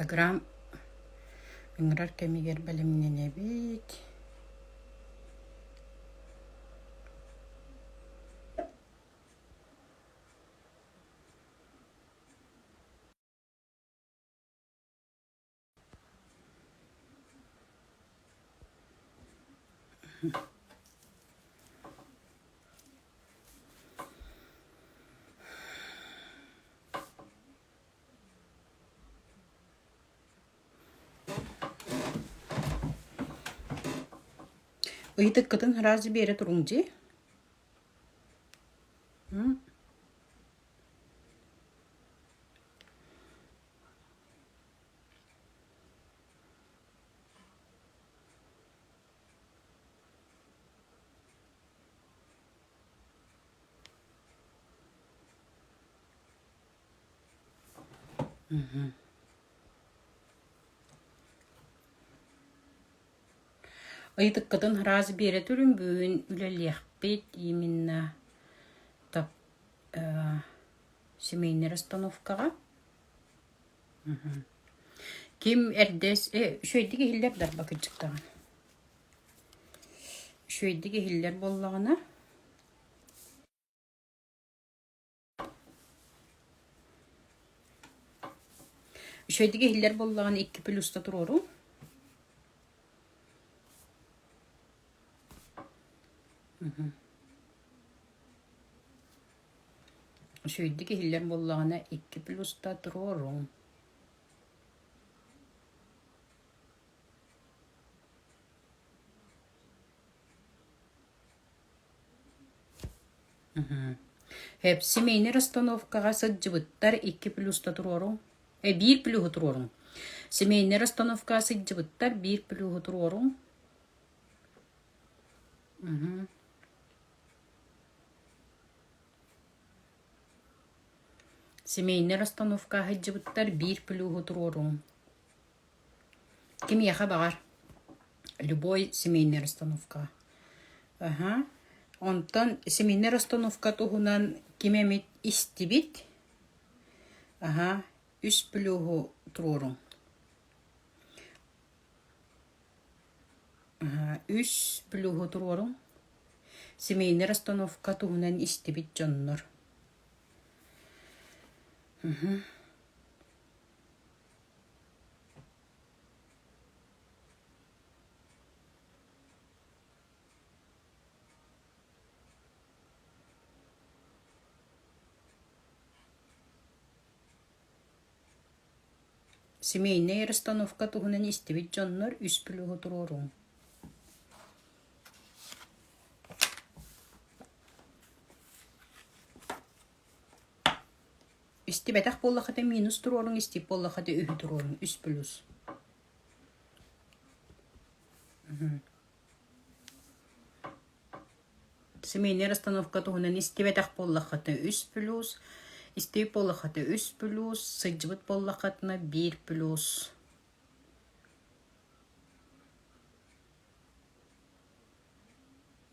Инстаграм ыҥырар кэмигэр бэлэмнэнэбит. Ыйытыккытын сразу биэрэ туруҥ дии. Ыйытыккытын сразу биэрэ түрүн бүгүн үлэлиэхпит именно тап семейнай расстановкаҕа. Ким эрдэ үчүгэйдик иһиллэр дарба кырдьыктаҕына. Үчүгэйдик иһиллэр буоллаҕына Үчүгэйдик иһиллэр буоллаҕына икки плюста туруоруу. Үчүгэйдик иһиллэр буоллаҕына икки плюста туруоруҥ. Семейнай расстановкаҕа сылдьыбыттар икки плюста туруоруҥ. Биир плюһу туруоруҥ. Семейнай расстановкаҕа сылдьыбыттар биир плюһу туруоруҥ. Семейнай расстановкаҕа сылдьыбыттар биир плюһу туруоруҥ. Кимиэхэ баҕар любой семейнай расстановкаҕа. Аһа. Онтон семейнай расстановка туһунан ким эмит истибит, аһа, үс плюһу туруоруҥ. Аһа, үс плюһу туруоруҥ. Семейнай расстановка туһунан истибит дьоннор. Мхм. Семейнай расстановка туһунан истибит дьоннор үс плюһу туруоруҥ. Истибэтэх буоллаххына минус туруоруҥ, истибит буоллаххына үһү туруоруҥ, үс плюс. Семейнай расстановка туһунан истибэтэх буоллаххына үс плюс, истибит буоллаххына үс плюс, сылдьыбыт буоллаххытына биир плюс.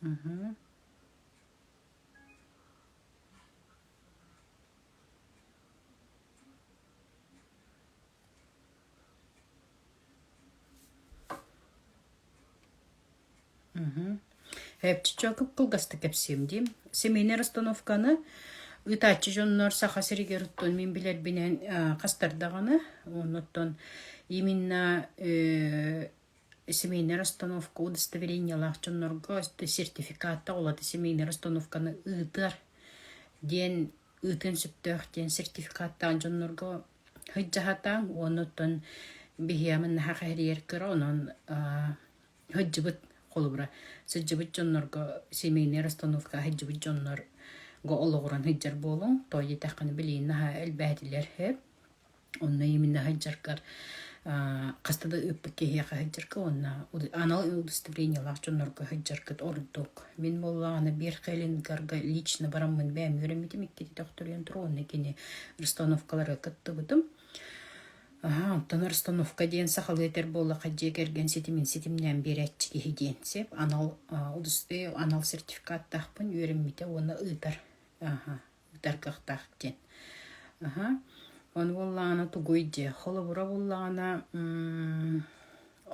Мхм. Чэ кылгастык кэпсиэм дии. Семейнай расстановканы ыытааччы дьоннор Саха сиригэр оттон мин билэрбинэн хастар даҕаны, оннуттан именно семейнай расстановка удостоверениелаах дьоннорго сертификаттаах ол аата семейнай расстановканы ыытар диэн ыытыан сөптөөх диэн сертификаттаах дьоннорго сылдьаһатаҥ уонна оттон биһиэхэ наһаа кэһэрийэр кыра онон сылдьыбыт холобура сылдьыбыт дьоннорго семейнай расстановка сылдьыбыт дьоннорго олоҕуран сылдьар буолуҥ тоҕо диэтэххинэ билигин наһаа элбээтилэр сөп Онно именно сылдьаргар хаста да ыыппыт киһиэхэ сылдьарга уонна анал удостоверениелаах дьоннорго сылдьаргыт ордук. Мин буоллаҕына биир Хеллингарга лично бараммын бэйэм үөрэммитим иккитэ төхтөрүйэн турар уонна кини расстановкаларга кыттыбытым. Аһаа, онтон расстановка диэн сахалыы этэр буоллахха дьиэ кэргэн ситимин ситимнээн биэрээччи киһи диэн сөп. Анал анал сертификаттаахпын үөрэммитэ уонна ыытар. Аха. Ыытар кыахтаах диэн. Аха. Ону буоллаҕына тугуй диэ, холобура буоллаҕына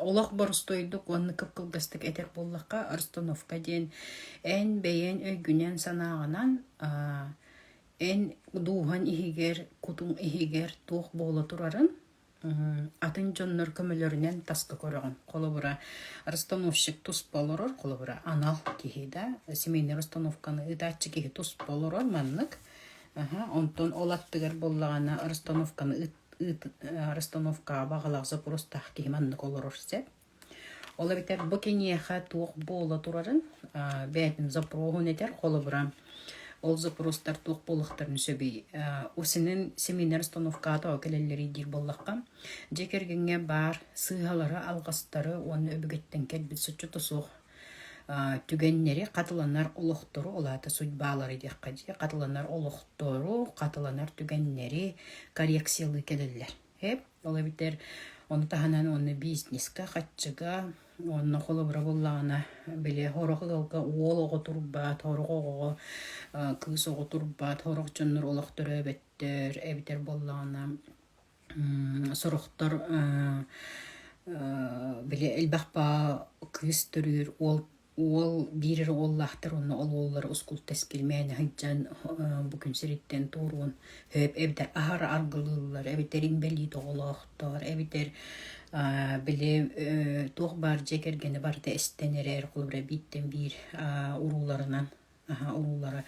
олох боростуойдук уонна кып-кылгастык этэр буоллахха, расстановка диэн эн бэйэҥ өйгүнэн-санааҕынан эн дууһаҥ иһигэр, кутуҥ иһигэр туох буола турарын атын дьоннор көмөлөрүнэн таска көрөҕүн. Холобура, расстановщик туспа олорор, холобура, анал киһи да, семейнай расстановканы ыытааччы киһи туспа олорор маннык. Онтон ол аттыгар буоллаҕына расстановканы расстановкаҕа баҕалаах запростаах киһи маннык олорор сөп. Ол эбэтэр бу киниэхэ туох буола турарын бэйэтин запроһун этэр, холобура, ол запростар туох буолуохтарын сөбүй? Усинин семейнай расстановкаҕа тоҕо кэлэллэрий диир буоллахха, дьиэ кэргэҥҥэ баар сыыһалары, алҕастары уонна өбүгэттэн кэлбит соччото суох түгэннэри хатыланар олохтору, ол аата судьбалары диэххэ дии, хатыланар олохтору, хатыланар түгэннэри коррекциялыы кэлэллэр. Ол эбэтэр ону таһынан уонна бизнеска, хаччыга уонна холобура буоллаҕына, били сорох ыалга уол оҕо турбат, сорох оҕоҕо кыыс оҕо турбат, сорох дьоннор олох төрөөбөттөр эбэтэр буоллаҕына сорохтор били элбэх баа кыыс төрүүр, уол Уол биир эрэ уоллаахтар уонна ол уоллара ускул-тэскил мээнэ сылдьан бу күн сириттэн туоруон сөп эбэтэр аһара аргылыыллар, эбэтэр инбэлиит оҕолоохтор, эбэтэр били туох баар дьиэ кэргэнэ барыта эстэн эрэр, холобура бииртэн биир урууларынан уруулара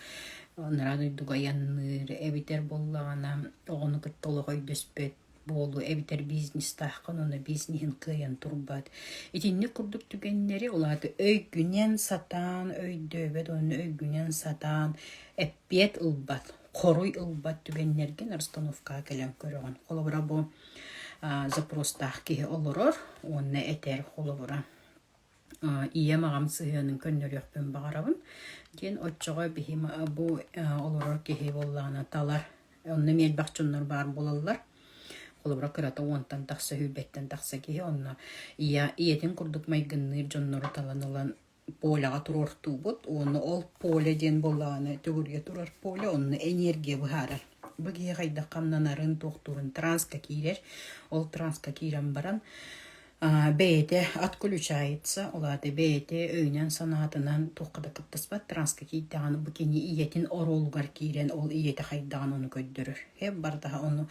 анараа дойдуга айанныыр, эбэтэр буоллаҕына оҕону кытта олох өйдөспөт буолуу эбэтэр бизнестааххын уонна бизнеһин кыайан турбат. Итинник курдук түгэннэри ол аата өйгүнэн сатаан өйдөөбөт уонна өйгүнэн сатаан эппиэт ылбат, хоруй ылбат түгэннэргин расстановкаҕа кэлэн көрөҕүн. Холобура бу запростаах киһи олорор уонна этэр холобура ийэм аҕам сыһыанын көннөрүөхпүн баҕарабын диэн оччоҕо биһи бу олорор киһи буоллаҕына талар онно эмиэ элбэх дьоннор баар буолаллар холобура кырата уонтан тахса сүүрбэттэн тахса киһи онно ийэ ийэтин курдук майгынныыр дьоннору талан ылан поляҕа туруортуубут уонна ол поле диэн буоллаҕына төгүрүйэ турар поле онно энергия быһаарар бу киһи хайдах хамнанарын туохтуурун транска киирэр ол транска киирэн баран Бэйэтэ отключается, ол аата бэйэтэ өйүнэн-санаатынан туохха да кыттыспат транска киирдэҕинэ бу кини ийэтин оруолугар киирэн ол ийэтэ хайдаҕын ону көрдөрөр. Бардаһа ону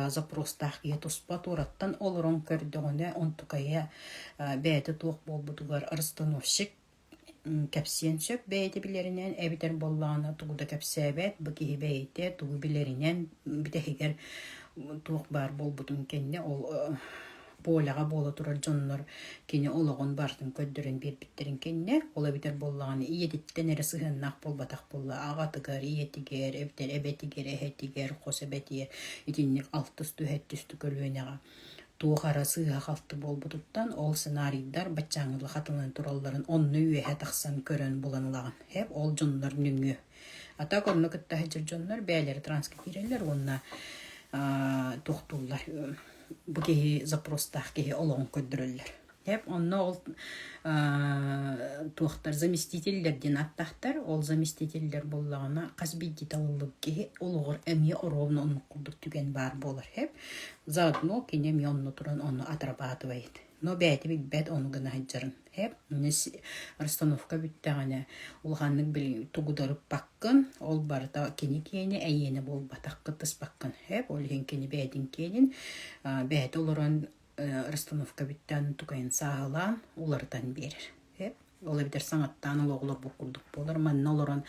запростаах киһи туспа туораттан олорон көрдөҕүнэ онтукайа бэйэтэ туох буолбутугар расстановщик кэпсиэн сөп бэйэтэ билэринэн эбэтэр буоллаҕына тугу да кэпсээбэт, бу киһи бэйэтэ тугу билэринэн бүтэһигэр туох баар буолбутун кэннэ ол поляҕа буола турар дьоннор кини олоҕун барытын көрдөрөн биэрбиттэрин кэннэ ол эбэтэр буоллаҕына ийэтиттэн эрэ сыһыаннаах буолбатах буолла аҕатыгар, ийэтигэр эбэтэр эбэтигэр, эһэтигэр, хос эбэтигэр итинник алтыс түһэттис көлүөнэҕэ туох эрэ сыыһа-халты буолбутуттан ол сценарийдар баччааҥҥыла хатыланан туралларын онно үөһэ тахсан көрөн булан ылаҕын. Һэп ол дьоннор нөҥүө. А так онно кытта сылдьар дьоннор бэйэлэрэ транска киирэллэр уонна туохтууллар бу киһи запростаах киһи олоҕун көрдөрөллөр. Тэп онно ол туохтар заместителлэр диэн ааттаахтар. Ол заместителлэр буоллаҕына хас биирдии талыллыбыт киһи олоҕор эмиэ оруобуна оннук курдук түгэн баар буолар. Хэп заодно кини эмиэ онно туран ону отрабатывает. Но бэйэтэ билбэт ону гына сылдьарын. Хэп расстановка бүттэҕинэ улаханнык били тугу да ырыппаккын, ол барыта кини киэнэ эйиэнэ буолбатах кыттыспаккын. Хэп ол иһин кини бэйэтин киэнин бэйэтэ олорон расстановка бүттээн тукайын сааһылаан уларытан биэрэр. Ол эбэтэр саҥаттаан олох олорбут курдук буолар. Манна олорон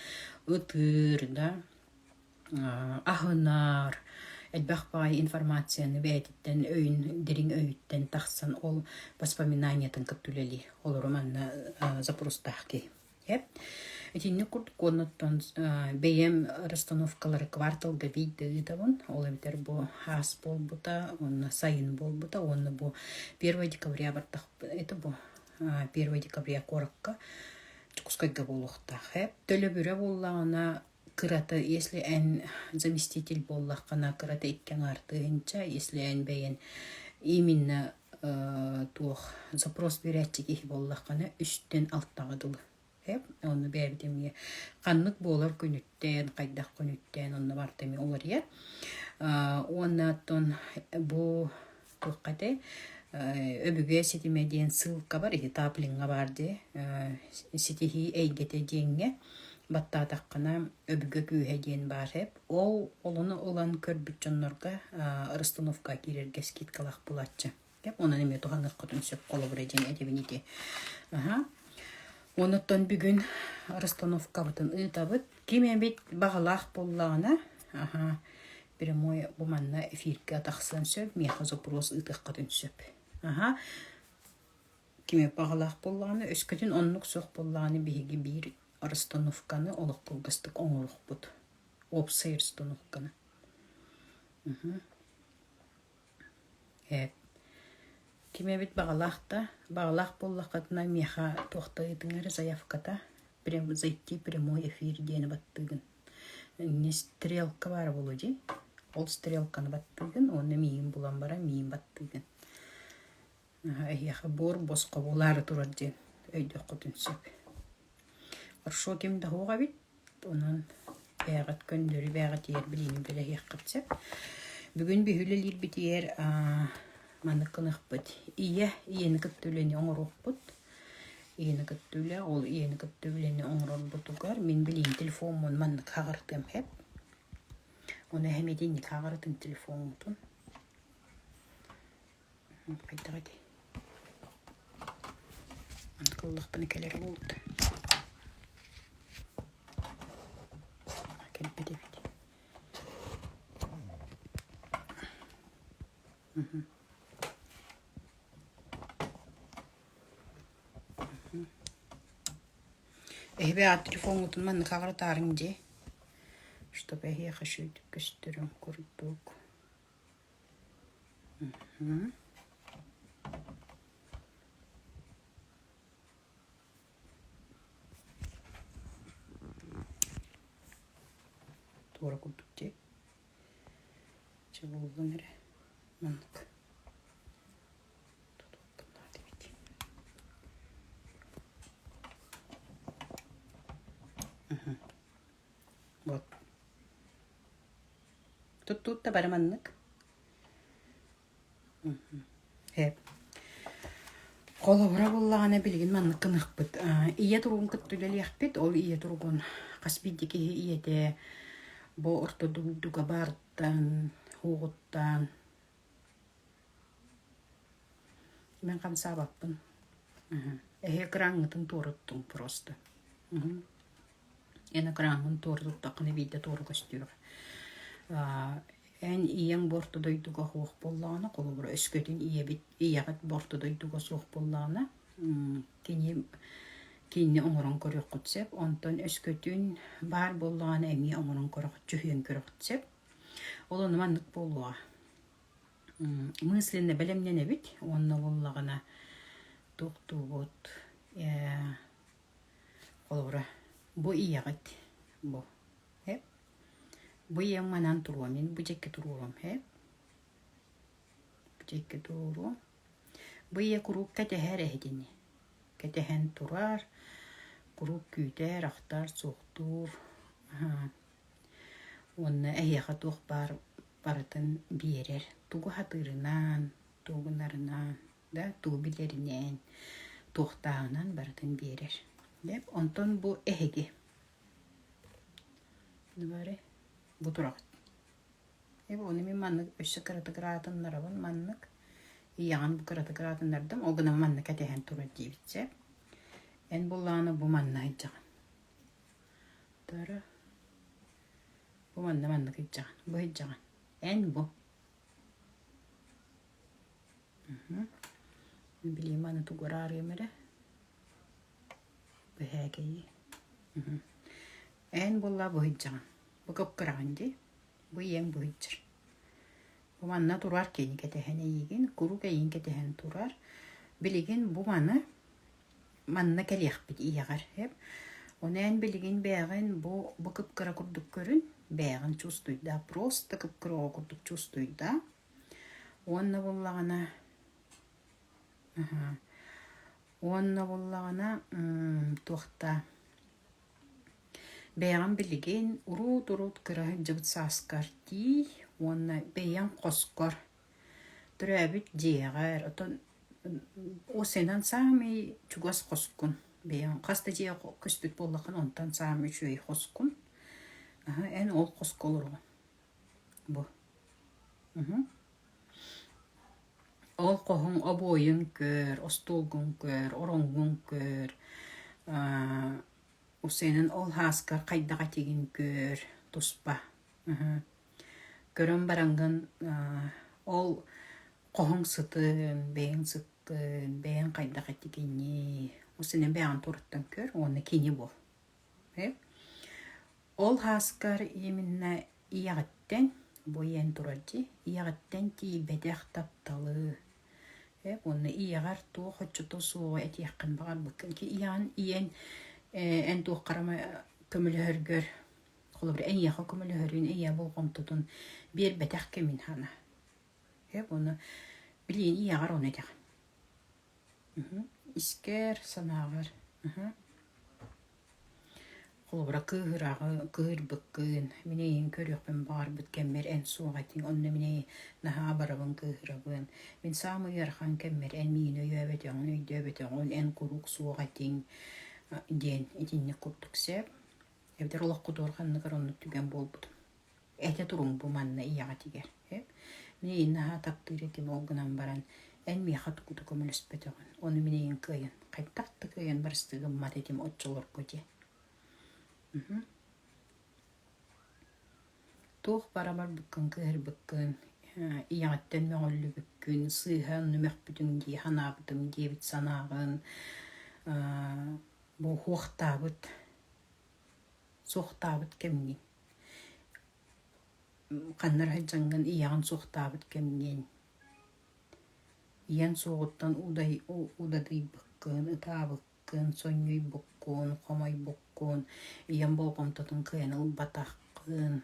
ытыыр да, аһынар, элбэх баҕайы информацияны бэйэтиттэн өйүн дириҥ өйүттэн тахсан ол воспоминаниятын кытта үлэлиир. Олору манна запростаах киһи. Итинник курдук уоннаттан бэйэм расстановкалары кварталга биирдэ ыытабын. Ол эбэтэр бу хаас буолбута, уонна сайын буолбута, уонна бу 1 декабря бардах это бу 1 декабря куоракка Дьокуускайга буолуохтаах. Төлөбүрэ буоллаҕына кырата, если эн заместитель буоллаххына, кырата икки аҥаар тыһыынча, если эн бэйэн именно туох запрос биэрээччи киһи буоллаххына, үстэн алтаҕа дылы. Ону бэйэбит эмиэ ханнык буолар күнүттэн, хайдах күнүттэн онно барыта эмиэ уларыйар. Уонна оттон бу туохха этэй өбүгэ ситимэ диэн ссылка бар ити таплиҥҥа баар дии ситиһии эйгэтэ диэҥҥэ баттаатаххына өбүгэ күүһэ диэн баар эп ол олону ылан көрбүт дьоннорго расстановка киирэргэ скидкалаах буолааччы онон эмиэ туһаныаххытын сөп холобура диэн этэбин ити аха онуттан бүгүн расстановкабытын ыытабыт ким эбит баҕалаах буоллаҕына аха прямой бу манна эфиргэ тахсыан сөп миэхэ запрос ыытыаххытын сөп аха ким баҕалаах буоллаҕына өскөтүн оннук суох буоллаҕына биһиги биир расстановканы олох кылгастык оҥоруохпут уопсай расстановканы Ээ, ким эбит баҕалаах да, баҕалаах буоллаххытына миэхэ туохта ыйытыҥ эрэ заявката зайти прямой эфир диэни баттыыгын. Инньэ стрелка баара буолуо дии. Ол стрелканы баттыыгын уонна миигин булан баран миигин баттыыгын. Эһиэхэ буор босхо буолаары турар диэн өйдүөххүтүн сөп. Хорошо ким да суох эбит, онон бэйэҕит көннөрү бэйэҕитигэр билиини үлэлэһиэххит сөп. Бүгүн биһи үлэлиирбитигэр маннык гыныахпыт. Ийэ, ийэни кытта үлэни оҥоруохпут. Ийэни кытта үлэ, ол ийэни кытта үлэни оҥорорбутугар мин билиин телефоммун маннык хаҕыртыам сөп. Ону эһэм итинник хаҕырытын телефоҥҥутун. Хайдах этэй? Ыллахпына кэлэрэ буолбут. Кэлбит эбит. Эһиби аат телефоҥҥутун маннык аҕыратаарыҥ дии, чтобы эһиэхэ үчүгэйдик көстөрүн курдук. Туора курдук дии. Чэ буоллун эрэ. Маннык. Тутуохпун эбит. Вот. Туттуут да бары маннык. Ээ. Холобура буоллаҕына билигин маннык гыныахпыт. Ийэ туругун кытта үлэлиэхпит. Ол ийэ туругун хас биирдии киһи ийэтэ бу орто дойдуга баартан, уоҕуттан Мин хамсаабаппын. Эһи экраҥҥытын туоруттуҥ просто. Эн экраҥҥын туора туттаххына биирдэ туора көстүөҕэ. Эн ийэҥ бу орто дойдуга суох буоллаҕына, холобура, өскөтүн ийэбит ийэҕит бу орто дойдуга суох буоллаҕына, кини кинини оҥорон көрүөххүт сөп. Онтон өскөтүн баар буоллаҕына эмиэ оҥорон көрөхүт, дьүһүйэн көрөхүт сөп. Ол ону маннык буолуоҕа. Мысленно бэлэмнэнэбит уонна буоллаҕына туохтуубут ээ Холобура, бу ийэҕит бу эп бу ийэм манан туруом мин бу дьэкки туруоруом эп бу дьэкки туруоруом бу ийэ куруук кэтэһэр эһитини кэтэһэн турар куруук күүтэр ахтар суохтуур уонна эһиэхэ туох баар барытын биэрэр тугу сатыырынан тугу гынарынан да тугу билэринэн, туохтааҕынан барытын биэрэр. Дьэ, онтон бу эһиги. Бары бу тураҕыт. Ону мин маннык өссө кыратык ыраатыннарабын маннык. Ийэҕин бу кыратык ыраатыннардым, ол гынан маннык кэтэһэн турар диэбит сөп. Эн буллаҕына бу манна сылдьаҕын. Тара. Бу манна маннык сылдьаҕын. Бу сылдьаҕын. Эн бу. Билиим аны тугу араарыам эрэ бэһээкэйи Эн буоллаа быһыйдьаҕын бу кып-кыраҕын дии бу ийэҥ быһыйдьар бу манна турар кини кэтэһэн эйигин куруук эйигин кэтэһэн турар билигин бу маны манна кэлиэхпит ийэҕэр эп ону эн билигин бэйэҕин бу бу кып-кыра курдук көрүн бэйэҕин чувствуйдаа просто кып-кыра оҕо курдук чувствуйдаа Уонна буоллаҕына уонна буоллаҕына туохта бэйэҕин билигин уруут-уруут кыра сылдьыбыт сааскар тиий. Уонна бэйэҥ хоскор төрөөбүт дьиэҕэр, оттон осенан саамай чугас хоскун. Бэйэҥ хас да дьиэ көспүт буоллаххына, онтон саамай үчүгэй хоскун. Аһа, эн ол хоско олороҕун. Бу. Ол хоһуҥ обуойун көр, остуолгун көр, ороҥҥун көр, усенан ол һааскар хайдах этигин көр, туспа. Көрөн бараҥҥын ол хоһуҥ сытын, бэйэҥ сыккын, бэйэҥ хайдах этигиний, усенан бэйэҕин туруттан көр уонна кини буол. Ол һааскар именно ийэҕиттэн, бу ийэн турар дии, ийэҕиттэн тиийбэтэх тапталы уонна ийэҕэр туох оччото суоҕу этиэххин баҕарбыккын ийэҕин ийэн эн туоххар эмэ көмөлөһөргөр холобур эйиэхэ көмөлөһөрүн ийэ болҕомтотун биэрбэтэх кэмин хана уонна билигин ийэҕэр ону этэҕин искэр санааҕар Холобура, кыыһыраҕы кыыһырбыккын, мин эйигин көрүөхпүн баҕарбыт кэммэр эн суох этиҥ, онно мин эйи наһаа абарабын, кыыһырабын. Мин саамай ыарахан кэммэр эн миигин өйөөбөтөҕүн, өйдөөбөтөҕүн, эн куруук суох этиҥ диэн итинник курдук сөп. Эбэтэр олоххутугар ханнык эрэ оннук түгэн буолбут. Этэ туруҥ бу манна ийэҕитигэр. Мин эйигин наһаа таптыыр этим, ол гынан баран эн миэхэ тугу да көмөлөспөтөҕүн, ону мин эйигин кыайан, хайдах да кыайан барыстыы гыммат этим оччолорго диэн. Туох бара барбыккын, кыыһырбыккын, ийэҕиттэн мөҕүллүбүккүн, сыыһа онну мөхпүтүҥ дии санаабытым диэбит санааҕын бу уһуохтаабыт, суохтаабыт кэмҥин Ханна эрэ сылдьаҥҥын ийэҕин суохтаабыт кэмҥин, ийэҥ суоҕуттан удадыйбыккын, ытаабыккын, сонньуйбуккун, хомойбуккун, ийэҥ болҕомтотун кыайан ылбатаххын,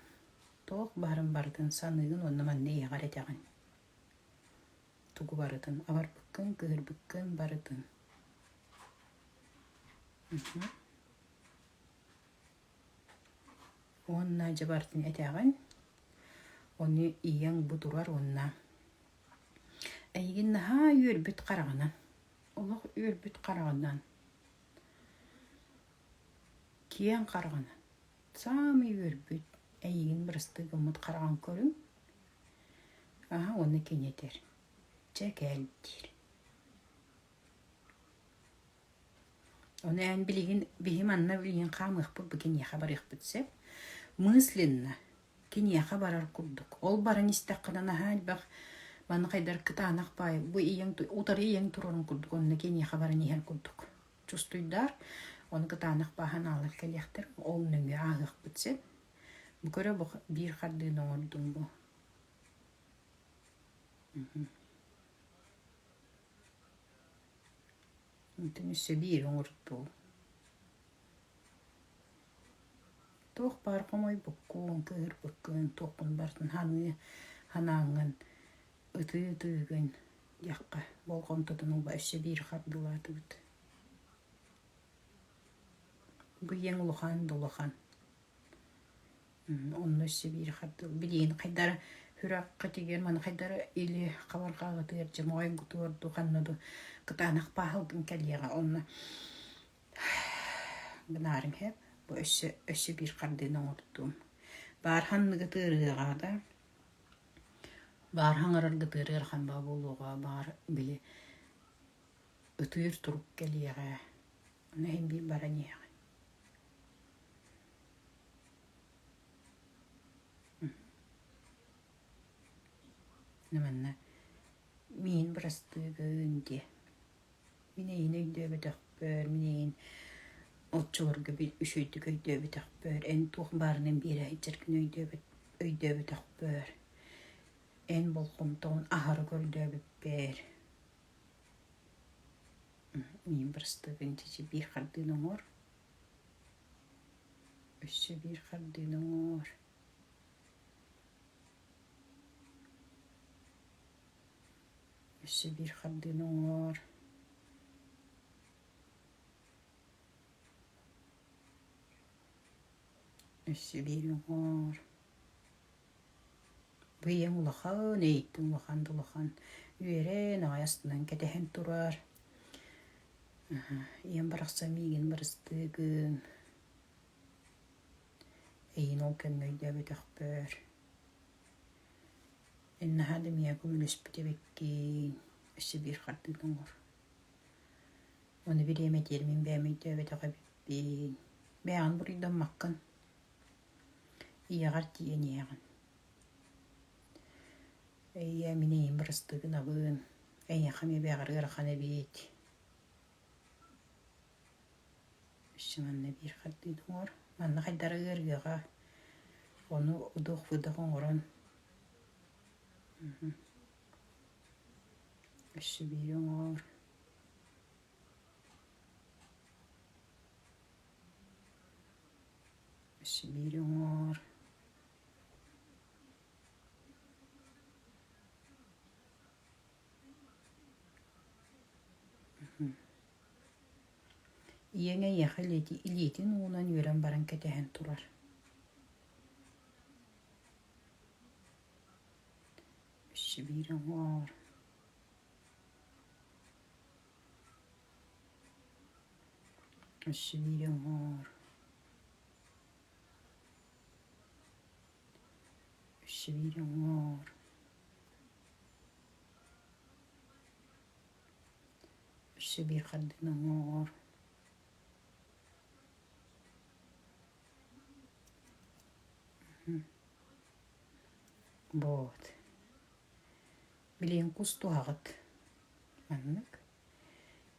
туох баарын барытын саныыгын уонна манна ийэҕэр этэҕин. Тугу барытын абарбыккын, кыыһырбыккын барытын. Уонна дьэ барытын этэҕин, ону ийэҥ бу турар уонна эйигин наһаа үөрбүт хараҕынан, олох үөрбүт хараҕынан, киэҥ хараҕынан, саамай үөрбүт эйигин бырастыы гыммыт хараҕын көрүҥ, аһа уонна кини этэр, чэ кэл диир. Ону эн билигин биһи манна билигин хаамыахпыт бу киниэхэ барыахпыт сөп. Мысленно киниэхэ барар курдук. Ол баран истэххинэ наһаа элбэх манна хайдар кытаанах баай бу ийэҥ утары ийэҥ турарын курдук онно киниэхэ баран иһэр курдук чувствуйдар. Ону кытаанах бааһан аалар кэлиэхтэр. Ол нөҥүө ааһыахпыт сөп. Бу көрө бу биир хардыыны оҥордум бу. Онтон өссө биир оҥордуу. Туох баар хомойбуккун, кыыһырбыккын, туоххун барытын саныы санааҥҥын ытыы-ытыыгын диэххэ болҕомтотун ылба өссө биир хардыылаатыбыт. Бу ийэҥ улахан да улахан. Онно өссө биир хардыы билигин хайдара сүрэххитигэр маны хайдара или хабарҕаҕытыгар дьэ моойгутугар дуу ханна дуу кытаанах бааһылгын кэлиэҕэ онно гынаарыҥ иһэ бу өссө өссө биир хардыыны оҥортуум баар ханныгы тыарыаҕа да баар хаҥарарга тыарыар ханба буолуоҕа баар били ытыыр турук кэлиэҕэ ону иһин биир баран иһэҕин Манна миин бырастыыгын диэ. Мин эйигин өйдөөбөтөхпөр, мин эйигин оччолорго үчүгэйдик өйдөөбөтөхпөр, эн туох баарынан биэрэ сылдьаргын өйдөөбөтөхпөр, эн болҕомтоҕун аһары көрдөөбүппэр. Миин бырастыыгын чэчи биир хардыыны оҥор. Өссө биир хардыыны оҥор. Өссө биир хардыыны оҥор. Өссө биир оҥор. Бу ийэҥ улахан, эйиттэн улахан да улахан үөрэн аҕай астынан кэтэһэн турар. Ийэм барахсан миигин барыстыыгын, эйигин ол кэмҥэ өйдөөбөтөхпөр. Эн наһаа да миэхэ көмөлөспүт эбиккин, өссө биир хардыыны оҥор. Ону бириэмэтигэр мин бэйэм өйдөөбөтөх эбиппин. Бэйэҕин буруйдаммаккын, ийэҕэр тиийэн иһэҕин. Эйээ, мин эйигин бырастыы гынабын, эйиэхэ эмиэ бэйэҕэр ыарахан эбит. Өссө манна биир хардыыны оҥор. Манна хайдара ыарыаҕа, ону удуох-выдох оҥорон Өссө биири оҥоор. Өссө биири оҥоор. Ийэҥ эйиэхэ илиитин уунан үөрэн баран кэтэһэн турар. Өссө биири оҥоор. Өссө биири оҥоор. Өссө биири оҥоор. Өссө биир хардыыны оҥоор. Вот. Билигин кус туһаҕыт. Маннык.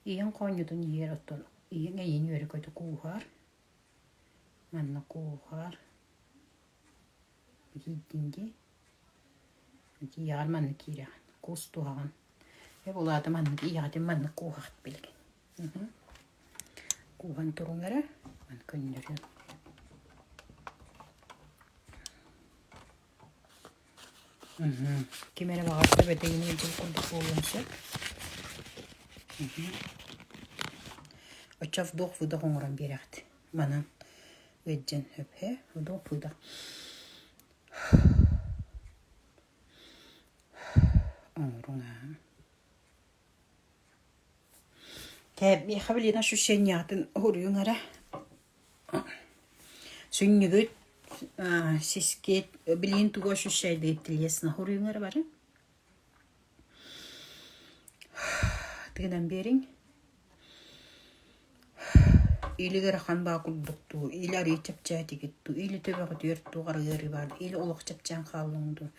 Ийэҥ хоонньутун иһэр оттон ийэҥ эйиин үөрэ-көтө кууһар. Манна кууһар. Киирдин дии. Ити ийэҕэр маннык киирэҕин. Кус туһаҕын. Э булаата маннык ийэҕитин маннык кууһаҕыт билигин. Кууһан туруҥ эрэ, маны көннөрүөм. Ким эрэ баҕар төбөтөйүн ыалдьар курдук буолуон сөп. Оччо вдох-выдох оҥорон биэрэҕит. Манан ыалдьан сөп ээ вдох-выдох. Оҥоруҥ аа. Миэхэ билигин ощущениеҕытын уһуруйуҥ эрэ. Сүнньүгүт, сискит, билигин тугу ощущайдыгыт телесно уһуруйуҥ эрэ бары. Тыынан биэриҥ. Или ыарахан баа курдук дуу, или арыый чэпчээтигит дуу, или төбөҕүтүгэр туох эрэ ыарыы баар, или олох чэпчээн хааллыҥ дуу,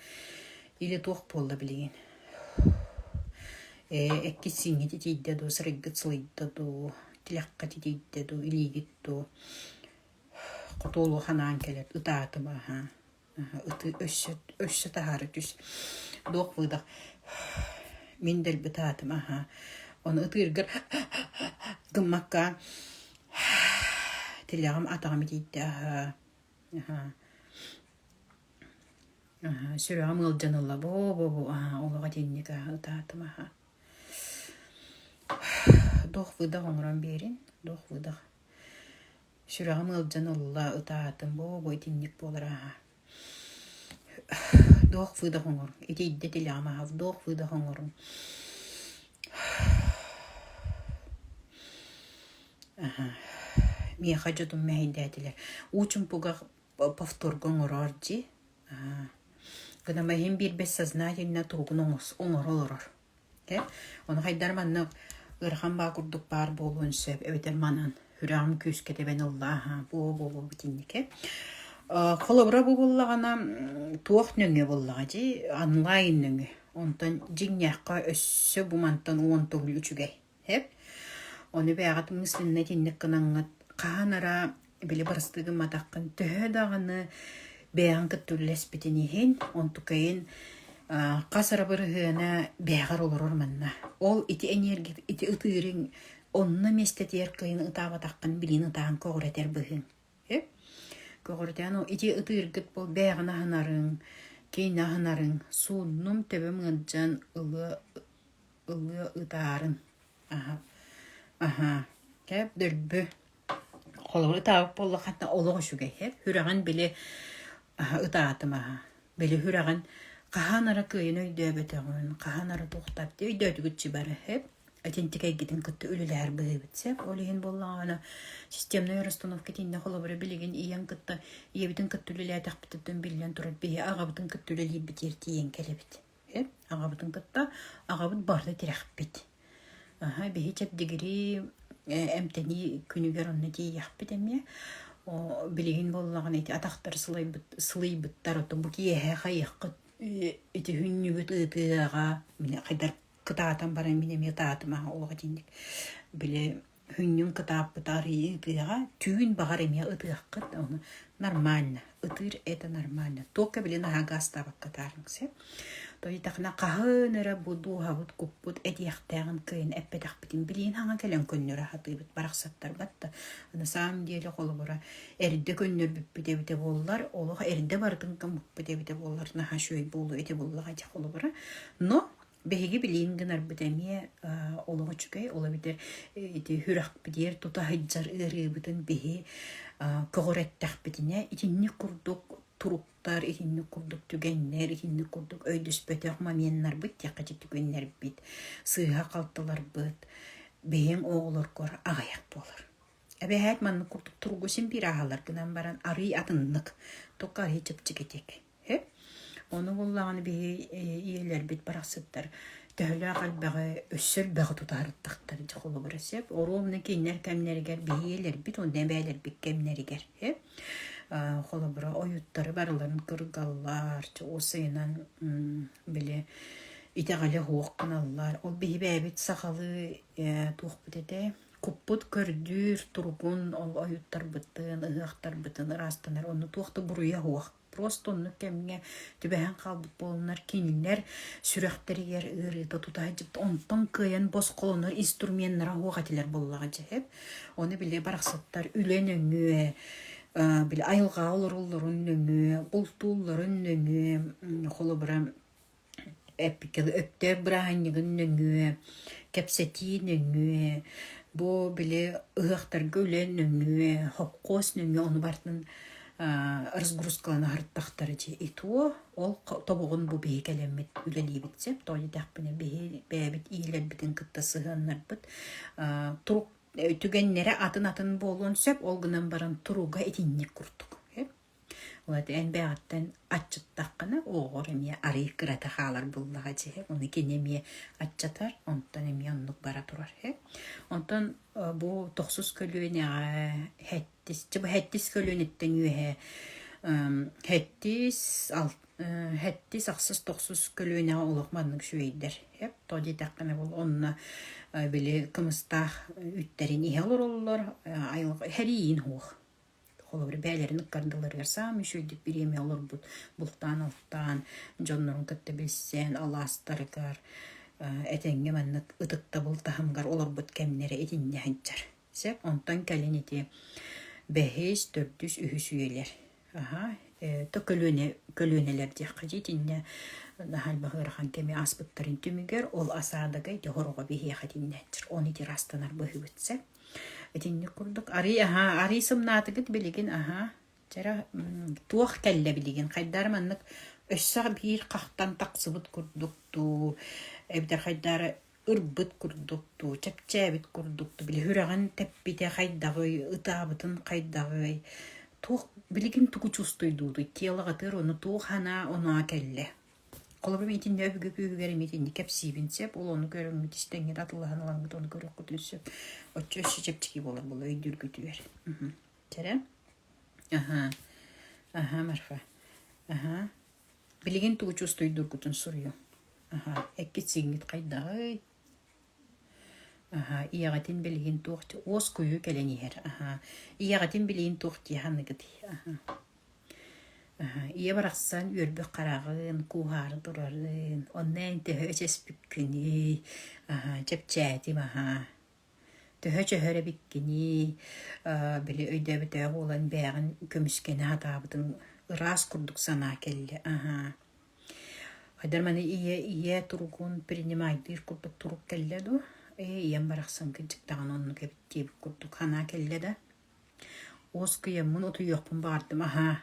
или туох буолла билигин. Ээ, эккит-сииҥҥит итийдэ дуу, сырайгыт сылыйда дуу, тилэххит итийдэ дуу, илиигит дуу, хотуолу ханаан кэлэр, ытаатым аһаа. Ыты өссө, өссө таһаара түс. Дуох-выдох. Мин дэлби ытаатым аһаа. Ону ытыыргар гыммакка тилэҕим атаҕым итийдэ аһаа. Аһаа. Аһаа, сүрэҕим ыалдьан ылла боо-боо аһаа, олох итинник аһаа ытаатым аһаа. Дуох-выдох оҥорон биэрин, дуох-выдох. Сүрэҕим ыалдьан ылла, ытаатым, боо-бу итинник буолар аһаа. Вдох-выдох оҥоруҥ, итийдэ тилэҕим аһа, вдох-выдох оҥоруҥ. Аһаа. Миэхэ дьонум мэһэйдээтилэр. Уу чумпуга повторга оҥороор дии. Аа. Гынан иһин биир бессознательно туругун оҥоро олорор. Э? Ону хайдар маннык ыарахан баа курдук баар буолуон сөп эбэтэр манан сүрэҕим күүскэ тэбэн ылла аһаа буо-буо итиннике. Холобура бу буоллаҕына туох нөҥүө буоллаҕа дии онлайн нөҥүө. Онтон дьиҥнээххэ өссө бу мантан 10 төгүл үчүгэй. Эп. Ону бэйэҕит мысленно итинник гынаҥҥыт хаһан ара били бырастыы гымматаххын төһө даҕаны бэйэҕин кытта үллэспитин иһин онтукайын хас эрэ бырыһыана бэйэҕэр олорор манна. Ол ити энергия ити ытыырыҥ онно миэстэтигэр кыайан ытаабатаххын билигин ытаан көҕүрэтэр быһыыҥ. Көҕүрүтээн ити ытыыргыт буол бэйэҕин аһынарыҥ, киһини аһынарыҥ, сууннум төбөм ыалдьан ылыа ылыа ытаарын аһа аһаа кээп дөлбү холобур ытаабыт буоллаххына олох үчүгэй һэп сүрэҕин били аһа ытаатым аһа били сүрэҕин Хаһан эрэ кыайан өйдөөбөтөҕүн, хаһан эрэ туохтаабыт өйдөөтүгүт бары сөп. Итинтик эйгитин кытта үлэлэһэр быһыыбыт сөп. Ол иһин буоллаҕына системнай расстановка итиннэ холобура билигин ийэм кытта ийэбитин кытта үлэлээтэхпититтэн биллэн турар биһи аҕабытын кытта үлэлиирбитигэр тиийэн кэлэбит. Сөп. Аҕабытын кытта аҕабыт барыта тирэхпит. Аһа, биһи чэбдигирии эмтэнии күнүгэр онно тиийиэхпит эмиэ. Билигин буоллаҕына ити атахтар сылайбыт сылыйбыттар, оттон бу киэһэ хайыаххыт ити хүннүгүт ыытыаҕа хайдар кытаатан баран мин эмиэ ытаатым аха олох итинник били Хүннүн кытааппыта арыйыы ытыаҕа, түүн баҕар эмиэ ытыаххыт, ону нормально, ытыыр это нормально. Туохха били наһаа гаастаабакка ытаарыҥ сөп. Тойтахына хаһан эрэ бу дууһабыт куппут этиэхтээҕин кыайан эппэтэхпитин билиин хаҥа кэлэн көннөрө сатыыбыт барахсаттарбат да. На самом деле холобура эрдэ көннөрбүппүт эбитэ буоллар, олох эрдэ барытын гыммыппыт эбитэ буоллар наһаа үчүгэй буолуо этэ буоллаҕа дьэ холобура. Но Биһиги билиин гынарбыт эмиэ олох үчүгэй, ол эбэтэр ити сүрэхпитигэр тута сылдьар ыарыыбытын биһи көҕүрэттэхпитинэ итинник курдук туруктар, итинник курдук түгэннэр, итинник курдук өйдөспөтөх моменнарбыт диэххэ ити түгэннэрбит, сыыһа-халтыларбыт бэйэҥ оҕолоргор аҕыйах буолар. Эбэһээт маннык курдук туругу син биир ааһаллар гынан баран арыый атыннык, тука арыый чэпчэкитик. Ону буоллаҕына биһи ийэлэрбит барахсаттар төһөлөөх элбэҕи өссө элбэҕи тутаһарыттахтар дьэ холобура сөп. Оруобуна кинилэр кэмнэригэр биһи ийэлэрбит уонна эбээлэрбит кэмнэригэр холобура ойуттары барыларын кыргаллар, уосайынан били итэҕэлэ суох гыналлар. Ол биһи бэйэбит сахалыы туохпут этэ куппут көрдүүр туругун ол ойуттарбытын, ыһыахтарбытын ыраастанар онно туох да буруйа суох. Просто оннук кэмҥэ түбэһэн хаалбыт буоланнар кинилэр сүрэхтэригэр ыарыыта тута сылдьыбыт онтон кыайан босхолонор инструменнара суох этилэр буоллаҕа дьэ Ону били барахсаттар үлэ нөҥүө били айылҕаҕа олороллорун нөҥүө, бултуулларын нөҥүө холобура Өктөөп бырааһынньыгын нөҥүө, кэпсэтии нөҥүө, бу били ыһыахтарга үлэ нөҥүө, хопхуос нөҥүө ону барытын разгрузкалана сырыттахтара дии. И то ол тобоҕун бу биһи кэлэммит үлэлиибит сөп. Тоҕо диэтэхпинэ биһи бэйэбит иилэрбитин кытта сыһыаннарбыт турук түгэннэрэ атын-атын буолуон сөп, ол гынан баран туруга итинник курдук. Ол эн бэйэҕиттэн аччыттаххына, оҕоҕор эмиэ арыый кырата хаалар буоллаҕа дьиэ. Ону кини эмиэ аччатар, онтон эмиэ оннук бара турар. Онтон бу тохсус көлүөнэҕэ сэттис, чэ бу сэттис көлүөнэттэн үөһэ сэттис, сэттис, ахсыс, тохсус көлүөнэҕэ олох маннык үчүгэйдэр. Тоҕо диэтэххинэ ол онно били кымыстаах үүттэрин иһэ олороллор, айылҕа сэриин суох. Холобур, бэйэлэрин ыккардыларыгар саамай үчүгэйдик бириэмэ олорбут, бултаан-алтаан, дьоннорун кытта билсэн, алаастарыгар этэҥҥэ маннык ытыктабыл таһымыгар олорбут кэмнэрэ итиннэ сылдьар. Сөп, онтон кэлин ити бэһис, төрдүс, үһүс үйэлэр. Аһа, то көлүөнэ көлүөнэлэр диэххэ дии итиннэ наһаа элбэх ыарахан кэми ааспыттарын түмүгэр ол осадога ити хороҕо биһиэхэ итиннэ он ити ырастанар быһыыбыт сөп. Итинник курдук арый аһаа арый сымнаатыгыт билигин аһаа чара туох кэллэ билигин хайдаар маннык өссө биир хахтан тахсыбыт курдук дуу эбэтэр хайдаары ырбыт курдук дуу чэпчээбит курдук дуу били сүрэҕин тэппитэ хайдаҕый ытаабытын хайдаҕый туох билигин тугу чувствуйдууруй телоҕытыгар ону туох санаа оноо кэллэ Холобур, мин итиннэ өбүгэ күүһүгэр эмиэ итинник кэпсиибин сөп. Ол ону көрөҥҥүт, истэҥҥит, атыллаһан ылаҥҥыт ону көрүөххүтүн сөп. Оччо өссө чэпчэки буолар буолуо өйдүүргүтүгэр. Чэрэ? Аһаа. Аһаа, Марфа. Аһаа. Билигин тугу чувствуйдуургутун суруйуҥ. Аһаа. Эккит-сииҥҥит хайдаҕый? Аһаа. Ийэҕитин билигин туох уоскуйуу кэлэн иһэр. Аһаа. Ийэҕитин билигин туох дии саныыгытый? Аһаа. Ийэ барахсан үөрбүт хараҕын, кууһаары турарын, онно эн төһө өчөспүккүнүй, чэпчээтим аһаа, төһө чөһөр эбиккиний, били өйдөөбүтээҕи буолан бэйэҕин көмүскэнэ сатаабытыҥ ыраас курдук санаа кэллэ аһаа. Хайдах маны ийэ ийэ туругун принимайдыыр курдук турук кэллэ дуо? Ээ ийэм барахсан кырдьык даҕаны оннук эбит диэбит курдук санаа кэллэ да. Уоскуйаммын утуйуохпун баҕардым аһаа.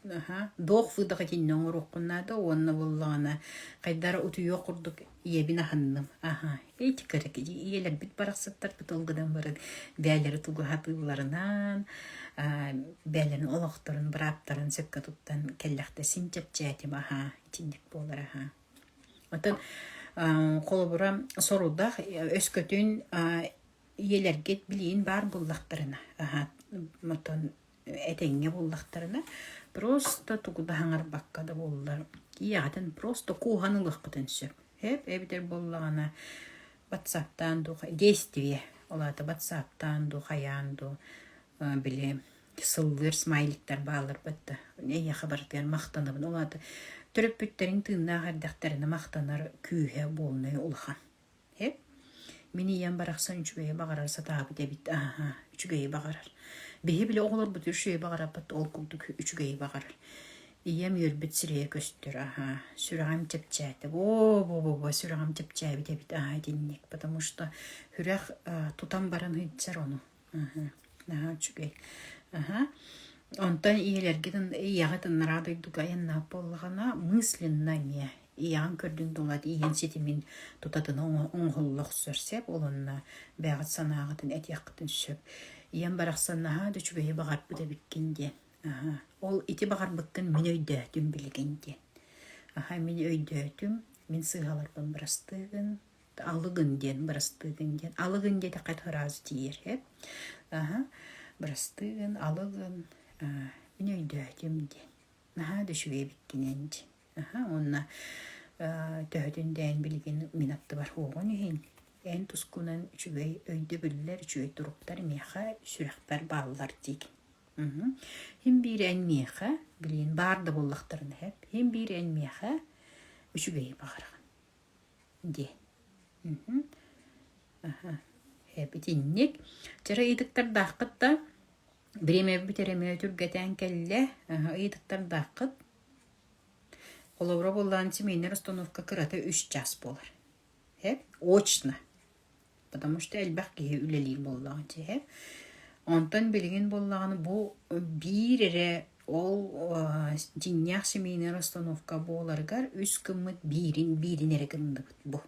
Аһа, вдох-выдох итиннэ оҥоруоххун наада уонна буоллаҕына хайдах эрэ утуйуох курдук ийэбин аһынным. Аһа, ити кыракый ийэлэрбит барахсаттарбыт ол гынан баран бэйэлэрэ тугу сатыылларынан, бэйэлэрин олохторун, бырааптарын сөпкө туттан кэллэхтэ син чэпчээтим аһа, итинник буолар аһа. Оттон холобура сорудах өскөтүн ийэлэргит билиин баар буоллахтарына, аһа, оттон этэҥҥэ буоллахтарына просто тугу да хаҥарбакка да буоллар ийэҕитин просто кууһан ылыаххытын сөп эп эбэтэр буоллаҕына ватсаптаан дуу действие ол аата ватсаптаан дуу хайаан дуу били сыллыыр смайликтар бааллар батта эйиэхэ барытыгар махтанабын ол аата төрөппүттэриҥ тыыннаах эрдэхтэринэ махтанар күүһэ буолнай улахан Һэп. Мин ийэм барахсан үчүгэйи баҕарар сатаабыт эбит ааһа, үчүгэйи баҕарар. Биһи били оҕолорбут үчүгэйи баҕарарбыт ол курдук үчүгэйи баҕарар. Ийэм үөрбүт сирэйэ көстөр аһаа, сүрэҕим чэпчээтэ. Оо, бо-бо-бо, сүрэҕим чэпчээбит эбит аһаа итинник, потому что сүрэх тутан баран сылдьар ону. Наһаа үчүгэй. Аһа. Онтон ийэлэргит ийэҕит ынараа дойдуга айаннаах буоллаҕына, мысленно эмиэ ийэҕин көрдүн дулат ийэн ситимин тутатына оҥоһулла охсор сөп ол онно бэйэҕит санааҕытын этиэххитин сөп. Ийэм барахсан наһаа да үчүгэйи баҕарбыт эбиккин диэн. Аһа. Ол ити баҕарбыккын мин өйдөөтүм билигин диэн. Аһа, мин өйдөөтүм, мин сыыһаларбын бырастыы гын, алыгын диэн бырастыыгын диэн алыгын диэтэххэ ыраас тиийэр эп аһа бырастыыгын алыгын мин өйдөөтүм диэн наһаа да үчүгэй эбиккин эн диэн аһа уонна төһөтүн дээн билигин мин аттыбар уоҕун иһин эн тускунан үчүгэй өйдөбүллэр үчүгэй туруктар миэхэ сүрэхпэр бааллар диигин Һин биир эн миэхэ билигин баар да буоллахтарына эп һин биир эн миэхэ үчүгэйи баҕараҕын диэн. Аха. Итинник. Чара ыйытыктардааххыт да бириэмэбит эрэ эмиэ түргэтээн кэллэ. Ыйытыктардааххыт. Холобура буоллаан семейнай расстановка кырата үс час буолар. Эп очно. Потому что элбэх киһи үлэлиир буоллаҕа дьэ. Онтон билигин буоллаҕына бу биир эрэ ол дьиҥнээх семейнай расстановка буоларыгар үс гыммыт биирин биирин эрэ гынныбыт бу.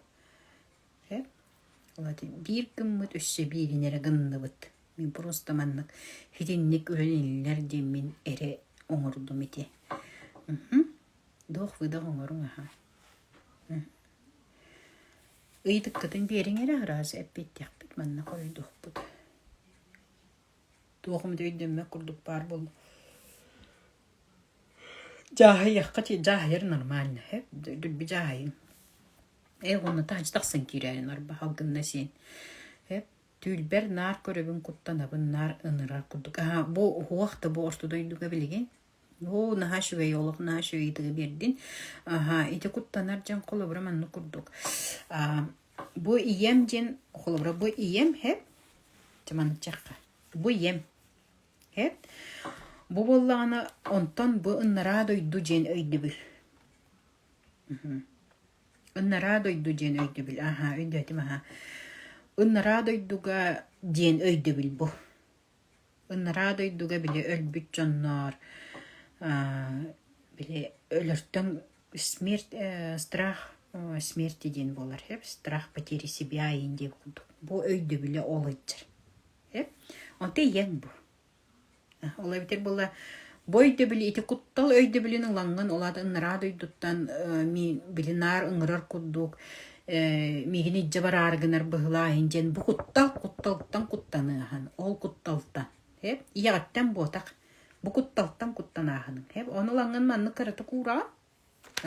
Биир гыммыт өссө биирин эрэ гынныбыт. Мин просто маннык итинник үлэлэниллэр диэммин эрэ оҥордум ити. Вдох-выдох оҥоруҥ аха. Ыйытыккытын биэриҥ эрэ араас эппиэттиэхпит манна хоруйдуохпут. Туох эмит өйдөммөт курдук баар буолла. Дьааһыйыахха дьааһыйар нормально һэ дүлбү дьааһыйыҥ. Ээ уонна таһырдьа тахсан киирээрин арба салгынна сиэн. Һэп түүлбэр наар көрөбүн куттанабын наар ынырар курдук. Аһа бу уһуох да бу орто дойдуга билигин Оо, наһаа үчүгэй олох наһаа үчүгэй ыйытыгы биэрдин. Аһа, ити куттанар дьон холобура маннык курдук. А, бу ийэм диэн холобура бу ийэм хэп чаманычахха. Бу ийэм хэп. Бу буоллаҕына онтон бу ыннараа дойду диэн өйдөбүл. Ыннараа дойду диэн өйдөбүл. Аһа, өйдөөтүм аһа. Ыннараа дойдуга диэн өйдөбүл бу. Ынараа дойдуга били өлбүт дьонноор били өлөртөн смерть страх смерти диэн буолар эп страх потери себя иин диэн курдук бу өйдөбүлэ ол ыддьар эп онто ийэҥ бу ол эбэтэр буолла бу өйдөбүлү ити куттал өйдөбүлүн ылаҥҥын ол аата ынараа дойдуттан били наар ыҥырар курдук миигин илдьэ бараары гынар быһылааһын диэн бу куттал кутталтан куттаныаһын ол кутталтан һэп ийэҕиттэн буотах бу кутталтан куттанааһыныҥ һэп ону ылаҥҥын маннык кыратык уураҕын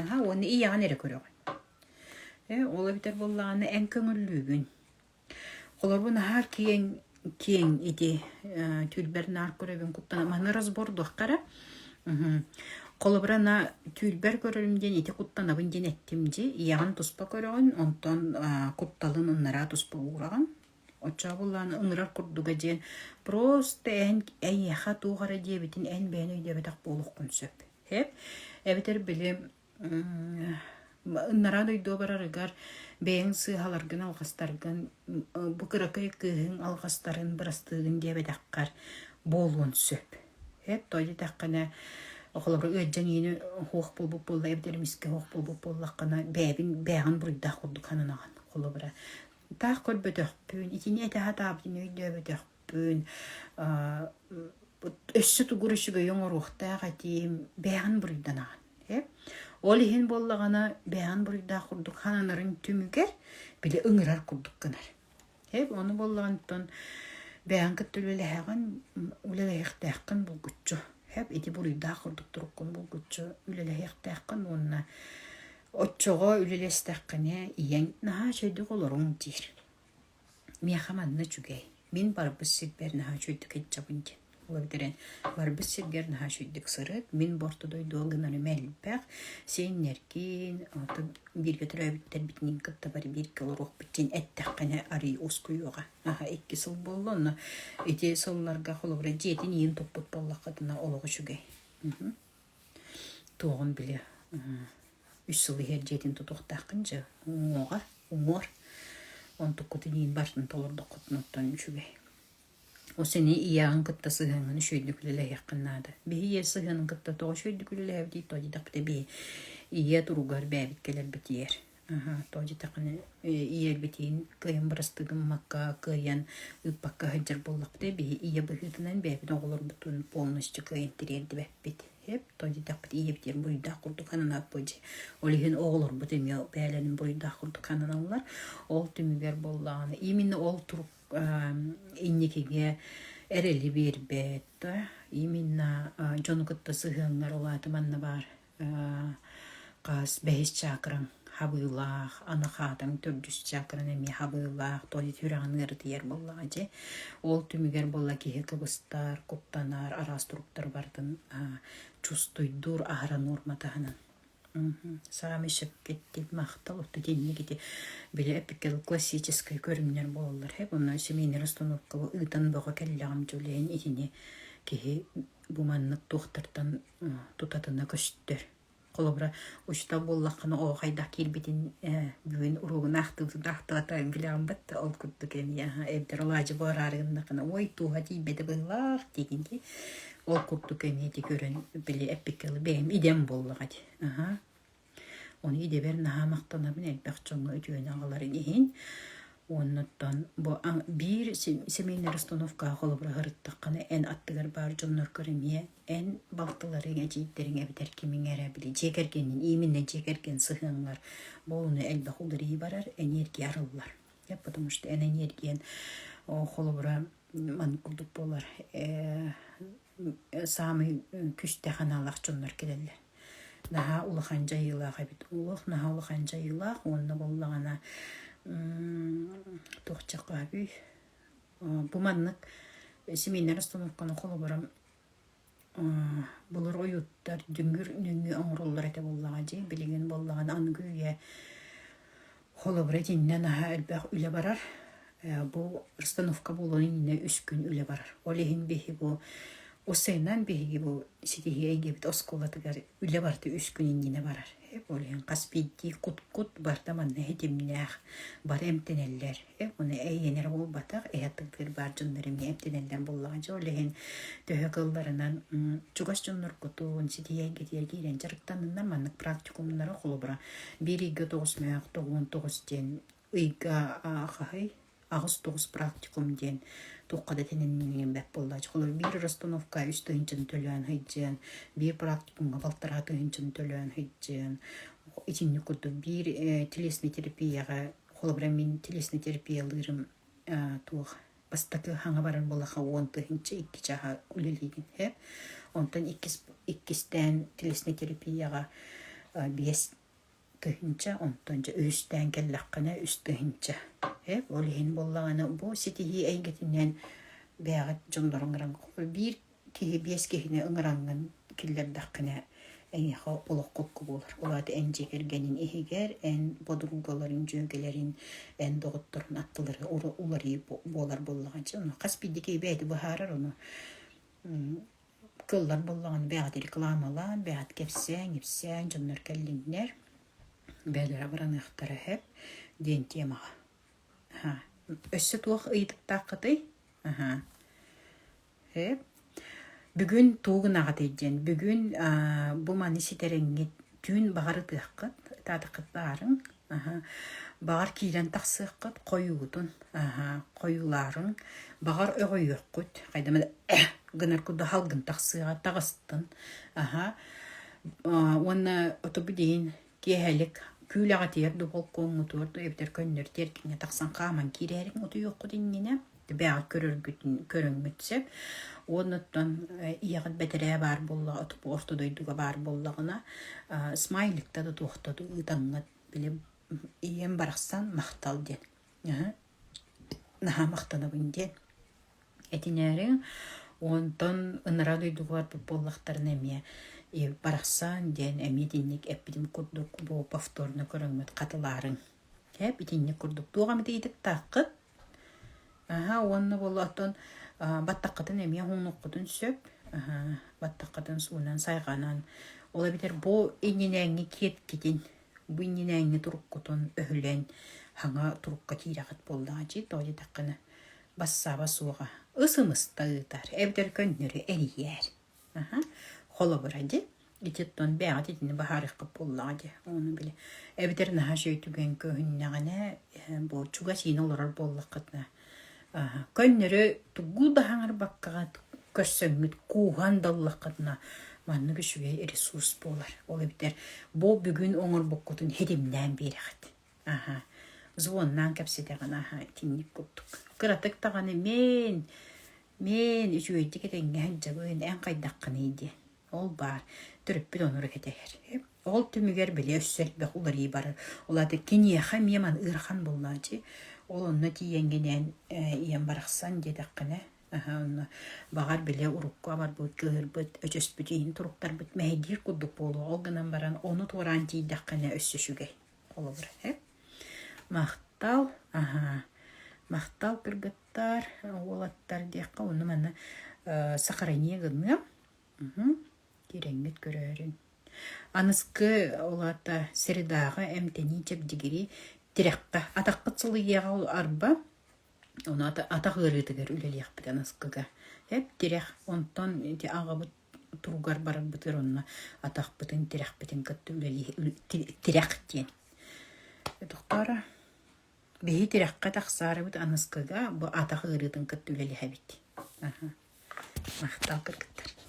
аһа уонна ийэҕин эрэ көрөҕүн э ол эбэтэр буоллаҕына эн көҥүллүүгүн Холобур, наһаа киэҥ киэҥ ити түүлбэр наар көрөбүн куттана маны разбордуохха эрэ. Холобура, на түүлбэр көрөрүм диэн ити куттанабын диэн эттим дии. Ийэҕин туспа көрөҕүн, онтон кутталын ыннараа туспа уураҕын. Оччоҕо буоллаҕына ыҥырар курдуга диэн просто эн эйиэхэ туох эрэ диэбитин эн бэйэн өйдөөбөтөх буолуоххун сөп. Эбэтэр били Ынараа дойдуга барарыгар бэйэҥ сыыһаларгын, алҕастаргын, бу кыракый кыыһыҥ алҕастарын бырастыыгын диэбэтэххэр буолуон сөп. Эт тоҕо диэтэххинэ, Холобура, ыалдьан иини суох буолбут буолла эбэтэр эмискэ суох буолбут буоллаххына, бэйэбин бэйэҕин буруйдаах курдук сананаҕын. Холобура, таах көрбөтөхпүн, итини этэ сатаабытын өйдөөбөтөхпүн, өссө тугу эрэ үчүгэйи оҥоруохтаах этим, бэйэҕин буруйданаҕын. Ол иһин буоллаҕына, бэйэҕин буруйдаах курдук сананарын түмүгэр, били ыҥырар курдук гынар. Эп ону буоллаҕыттан бэйэҥ кытта үлэлэһэҕин, үлэлэһиэхтээххин булгуччу. Эп ити буруйдаах курдук туруккун булгуччу үлэлэһиэхтээххин уонна оччоҕо үлэлэстэххинэ ийэҥ наһаа үчүгэйдик олоруҥ диир. Миэхэ манна үчүгэй. Мин барбыт сирбэр наһаа үчүгэйдик илдьэбин диэн. Ол эбэтэр барбыт сиргэр наһаа үчүгэйдик сырыт, мин бу орто дойдуга гынарым элбэх, сиэннэргин, оттон бииргэ төрөөбүттэрбитин кытта бары бииргэ олоруохпут диэн эттэххинэ арыый уоскуйуоҕа. Аһа икки сыл буолла, онно ити сылларга холобура дьиэтин иин туппут буоллаххытына олох үчүгэй. Туоҕун били үс сыл иһэр дьиэтин тутуохтааххын дьэ уҥуоҕа, уҥуор. Онтуккутун иин барытын толордоххутуна оттон үчүгэй. Ол сини ийэҕин кытта сыһыаҥҥын үчүгэйдик үлэлэһиэххин наада. Биһи ийэ сыһыанын кытта тоҕо үчүгэйдик үлэлэһэбитий тоҕо диэтэхпитэ биһи ийэ туругар бэйэбит кэлэрбитигэр. Аһа, тоҕо диэтэххинэ ийэрбитин кыайан бырастыы гыммакка, кыайан ыыппакка сылдьар буоллахпытына биһи ийэ быһыытынан бэйэбит оҕолорбутун полностью кыайан тириэрдибэппит. Эп тоҕо диэтэхпит ийэбитигэр буруйдаах курдук сананааппыт дии. Ол иһин оҕолорбут эмиэ бэйэлэрин буруйдаах курдук сананаллар. Ол түмүгэр буоллаҕына именно ол турук инникигэ эрэли биэрбэт да именно дьону кытта сыһыаҥҥар ол аата манна баар хас бэһис чакраҥ хабыылаах аны хаатаҥ төрдүс чакран эмиэ хабыылаах то сүрэҕин ыарытыйар буоллаҕа дьэ ол түмүгэр буолла киһи кыбыстар куттанар араас туруктары барытын чувствуйдуур аһара нуорма таһынан Саамай сөпкө эттиҥ, махтал. Оттон итинник ити били эппиккэ классическай көрүҥнэр буолаллар. Һэп онно семейнай расстановка ыытан бөҕө кэллэҕим дьулэйэн итини киһи бу маннык туохтартан тутатына көстөр. Холобура, учуутал буоллаххына оҕо хайдах киирбитин бүгүн уруогун аахтыбытын аахтыбата билэҕин бат ол курдук эмиэ эбэтэр алаадьы буһараары гыннаххына ой тууһа тиийбэтэ быһыылаах диигин дии. Ол курдук эмиэ ити көрөн били эппиккэ дылы бэйэм идэм буоллаҕа дии. Аһаа. Ону идэбэр наһаа махтанабын элбэх дьоҥҥо үтүөнү аҕаларын иһин. Уоннуттан бу биир семейнай расстановкаҕа холобура сырыттаххына эн аттыгар баар дьонноргор эмиэ эн балтыларыҥ, эдьиийдэриҥ эбэтэр кимиҥ эрэ били дьиэ кэргэнин, именно дьиэ кэргэн сыһыаҥҥар буолуну элбэх уларыйыы барар, энергия арыллар. Потому что эн энергиян холобура маннык курдук буолар саамай күүстээх аналлаах дьоннор кэлэллэр. Наһаа улахан дьайыылаах эбит. Олох наһаа улахан дьайыылаах уонна буоллаҕына туох чахаабүй бу маннык семейнай расстановканы холобура Былыр ойууттар дүҥүр нөҥүө оҥороллор этэ буоллаҕа дии. Билигин буоллаҕына аныгы үйэ холобура итиннэ наһаа элбэх үлэ барар. Бу расстановка буолуон иннинэ үс күн үлэ барар. Ол иһин биһи бу УСЭ-нан биһиги бу ситиһии эйгэбит оскуолатыгар үлэ барыта үс күн иннинэ барар. Ол иһин хас биирдии кут-кут барыта манна ситимнээх, бары эмтэнэллэр. Ону эйиэнэ эрэ буолбатах, эһэ аттыгар баар дьоннор эмиэ эмтэнэллэр буоллаҕа дьэ ол иһин төһө кыалларынан чугас дьонноргутун ситиһэргитигэр киирэн дьарыктанныннар маннык практикумнары холобура биир ыйга тоҕус мөөх тоҕуон тоҕус диэн ыйга хаһый аҕыс тоҕус практикум диэн туохха да тэниннэниэн бэрт буоллааччы. Холобур, биир расстановка үс тыһыынчаны төлөөн сылдьыан, биир практикумҥа балтараа тыһыынчаны төлөөн сылдьыан, итинник курдук биир телесный терапияҕа Холобура, мин телесный терапиялыырым туох бастакы хаҥа барар буоллахха 10 002 чааһа үлэлиигин һэ. Онтон иккис иккистээн телесный терапияҕа 5 000, онтон дьэ үһүстээн кэллэххинэ 3 000. Э, ол иһин буоллаҕына бу ситиһии эйгэтинэн бэйэҕит дьоннору ыҥыран биир Киһи биэс киһини ыҥыраҥҥын киллэрдэххинэ, эйиэхэ олох холку буолар. Ол аата эн дьиэ кэргэниҥ иһигэр эн подругаларыҥ, дьүөгэлэриҥ, эн доҕотторуҥ аттыларыгар уларыйыы буолар буоллаҕа дии. Ону хас биирдии киһи бэйэтэ быһаарар ону. Кыаллар буоллаҕына бэйэҕит рекламалаан, бэйэҕит кэпсээҥ, ипсээн, дьоннор кэллиннэр, бэйэлэрэ абыраныахтара сөп диэн темаҕа. Өссө туох ыйытыктааххытый? Аһаа. Ээ. Бүгүн тугу гынаҕытый диэн, бүгүн бу маны ситэрэҥҥит түүн баҕар ытыаххыт, ытаатаххыт баарыҥ, баҕар киирэн тахсыаххыт, хойуутун, хойуулаарыҥ, баҕар өҕүйүөххүт, хайдам гынар курдук халгын тахсыаҕа таҕыстын, уонна отобу диин киэһэлик күүлэҕитигэр да болкуоҥҥутугар да эбэтэр көннөрү тиэргэҥҥэ тахсан хааман киирээриҥ утуйуоххут иннинэ бэйэҕит көрөргүтүн көрөҥҥүт сөп уонна оттон ийэҕит бэтэрээ баар буоллаҕа орто дойдуга баар буоллаҕына смайликта да туохта да ыытаҥҥыт били ийэм барахсан махтал диэн наһаа махтанабын диэн этинээри онтон ынараа дойдуга барбыт буоллахтарына эмиэ барахсан диэн эмиэ итинник эппитим курдук бу повторно көрөҥҥүт хатылаарыҥ эп итинник курдук туох эмит ыйытыктааххыт Аһа уонна буолла оттон баттаххытын эмиэ уһуннуоххутун сөп. Аһа баттаххытын суунан сайҕанан ол эбэтэр бу иннинээҥҥи киэпкитин, бу иннинээҥҥи туруккутун өһүлэн хаҥа турукка киирэҕит буоллаҕа дии, тоҕо диэтэххинэ бассааба суоҕа ыс-ымыста ыытар эбэтэр көннөрү эрийээр. Аха. Холобура дии. Ититтэн бэйэҕит итини быһаарыаххыт буоллаҕа дии. Ону били эбэтэр наһаа үчүгэй түгэн көһүннэҕинэ бу чугас иинэ олорор буоллаххытына көннөрү тугу да хаҥарбаккаҕыт көрсөҥҥүт кууһан да ыллаххытына маннык үчүгэй ресурс буолар. Ол эбэтэр бу бүгүн оҥорбуккутун хитимнээн биэрэҕит. Аха. Звоннаан кэпсэтэҕин аха итинник курдук. Кыратык даҕаны мин Мин үчүгэйдик этэҥҥэ сылдьабын, эн хайдаххыный диэн. Ол баар, төрөппүт оннук кэтэһэр. Ол түмүгэр били өссө элбэх уларыйыы барар. Ол аата киниэхэ эмиэ маны ыарахан буоллааччы. Ол онно тиийэҥҥинэн ийэм барахсан диэтэххинэ, аһа онно баҕар били урукку абарбыт, кыыһырбыт, өчөспүт иһин туруктарбыт мэһэйдиир курдук буолуо. Ол гынан баран ону туораан тиийдэххинэ өссө үчүгэй. Холобура, э? Махтал, аһаа, махтал кыргыттар, уолаттар диэххэ онно манна сохранение гыныам. Киирэҥҥит көрөөрүҥ. Аныскы ол аата средаҕа эмтэнии чэбдигирии тирэххэ атаххыт сылыйыаҕа ол арба ону атах ыарыытыгар үлэлиэхпит аныскыга. Эп тирэх онтон ити аҕабыт туругар барарбытыгар онно атахпытын тирэхпитин кытта үлэлии тирэх диэн. Тохтооро биһи тирэххэ тахсаарыбыт аныскыга бу атах ыарыытын кытта үлэлэһэбит. Махтал кыргыттар.